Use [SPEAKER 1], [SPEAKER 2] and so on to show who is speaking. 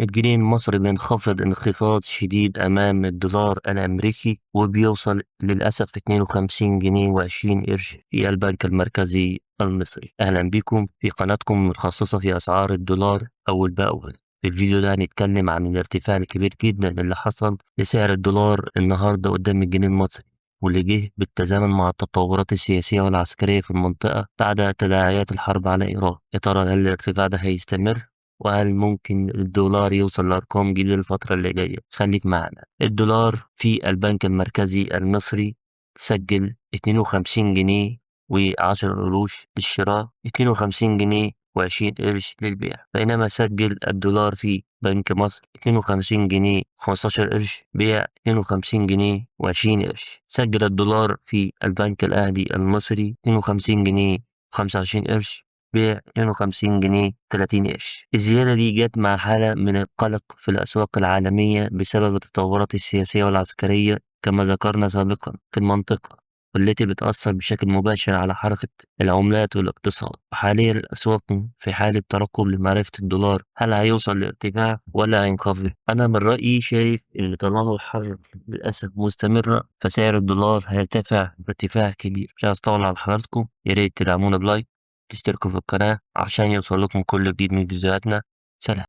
[SPEAKER 1] الجنيه المصري بينخفض انخفاض شديد أمام الدولار الأمريكي، وبيوصل للأسف 52 جنيه و20 قرش في البنك المركزي المصري. أهلا بكم في قناتكم المتخصصة في أسعار الدولار أول بأول. في الفيديو ده هنتكلم عن الارتفاع الكبير جدا اللي حصل لسعر الدولار النهاردة قدام الجنيه المصري، واللي جه بالتزامن مع التطورات السياسية والعسكرية في المنطقة بعد تداعيات الحرب على إيران. يا ترى هل الارتفاع ده هيستمر؟ وهل ممكن الدولار يوصل لأرقام جديدة الفترة اللي جاية؟ خليك معنا. الدولار في البنك المركزي المصري سجل 52 جنيه و10 قروش للشراء، 52 جنيه و20 قرش للبيع، بينما سجل الدولار في بنك مصر 52 جنيه 15 قرش بيع، 52 جنيه و20 قرش. سجل الدولار في البنك الأهلي المصري 52 جنيه 25 قرش بيع، 52 جنيه 30 قرش. الزيادة دي جت مع حالة من القلق في الأسواق العالمية بسبب التطورات السياسية والعسكرية كما ذكرنا سابقا في المنطقة، والتي بتأثر بشكل مباشر على حركة العملات والاقتصاد. وحاليا الأسواق في حالة ترقب لمعرفة الدولار هل هيوصل لارتفاع ولا هينخفض. أنا من رأيي شايف إن طالما الحرب للأسف مستمرة فسعر الدولار هيرتفع بارتفاع كبير. مش عايز أطول على حضراتكم، يا ريت تدعمونا ب like، تشتركوا في القناة عشان يوصل لكم كل جديد من فيديوهاتنا. سلام.